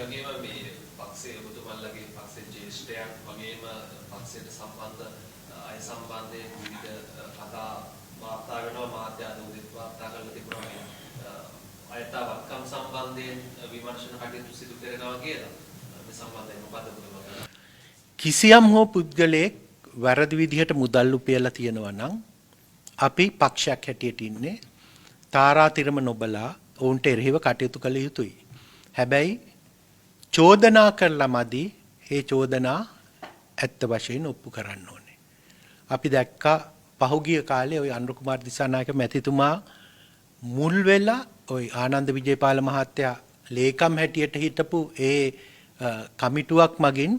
වගේම මේ පක්ෂයේ ඔබතුමන්ලගේ පක්ෂයේ ජ්‍යෙෂ්ඨයන් වගේම පක්ෂයට සම්බන්ධ අය සම්බන්ධයෙන් විවිධ කතා වාර්තා වෙනවා. මාධ්‍ය අද උදේත් වාර්තා කරලා තිබුණා මේ අයථා වත්කම් සම්බන්ධයෙන් විමර්ශන කටයුතු සිදු කරනවා කියලා. මේ සම්බන්ධයෙන් මොකද්ද ඔබතුමා කරන්නේ? කිසියම් හෝ පුද්ගලයෙක් වැරදි විදිහට මුදල් උපයලා තියෙනවා නම් අපි පක්ෂයක් හැටියට ඉන්නේ තාරාතිරම නොබලා ඔවුන්ට එරෙහිව කටයුතු කළ යුතුයි. හැබැයි චෝදනා කරලා මදි, ඒ චෝදනා ඇත්ත වශයෙන් ඔප්පු කරන්න ඕනේ. අපි දැක්කා පහුගිය කාලේ ඔය අනුර කුමාර දිසානායක මැතිතුමා මුල් වෙලා ඔය ආනන්ද විජේපාල මහත්තයා ලේකම් හැටියට හිටපු ඒ කමිටුවක් මගින්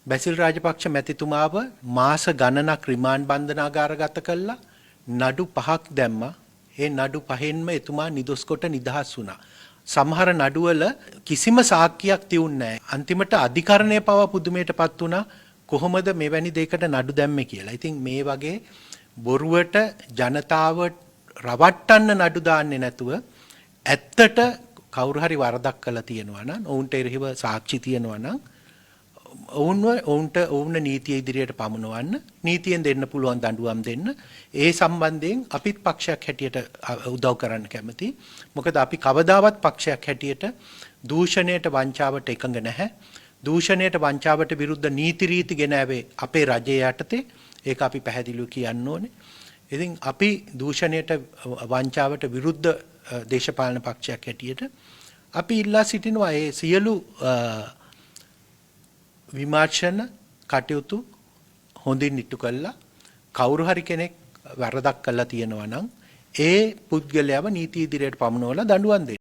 බැසිල් රාජපක්ෂ මැතිතුමාව මාස ගණනක් රිමාන්ඩ් බන්ධනාගාරගත කළා. නඩු 5ක් දැම්මා. ඒ නඩු 5න්ම එතුමා නිදොස් කොට නිදහස් වුණා. සමහර නඩුවල කිසිම සාක්කියක් තියුන්නේ නැහැ. අන්තිමට අධිකරණය පවා පුදුමයටපත් වුණා කොහොමද මෙවැනි දෙයකට නඩු දැම්මේ කියලා. ඉතින් මේ වගේ බොරුවට ජනතාව රවට්ටන්න නඩු දාන්නේ නැතුව ඇත්තට කවුරු හරි වරදක් කළා තියෙනවා නම්, ඔවුන්ට එරෙහිව සාක්ෂි තියෙනවා නම්, ඔවුන්ව ඔවුන්ට ඔවුන් නීතිය ඉදිරියට පමුණවන්න, නීතියෙන් දෙන්න පුළුවන් දඬුවම් දෙන්න. ඒ සම්බන්ධයෙන් අපිත් පක්ෂයක් හැටියට උදව් කරන්න කැමති. මොකද අපි කවදාවත් පක්ෂයක් හැටියට දූෂණයට වංචාවට එකඟ නැහැ. දූෂණයට වංචාවට විරුද්ධ නීති රීති ගෙන ආවේ අපේ රජය යටතේ. ඒක අපි පැහැදිලිව කියන්න ඕනේ. ඉතින් අපි දූෂණයට වංචාවට විරුද්ධ දේශපාලන පක්ෂයක් හැටියට අපි ඉල්ලා සිටිනවා ඒ සියලු විමර්ශන කටයුතු හොඳින් ඉටු කළා කවුරු හරි කෙනෙක් වරදක් කළා තියෙනවා නම් ඒ පුද්ගලයාව නීති ඉදිරියට පමුණවලා දඬුවම් දෙන්න.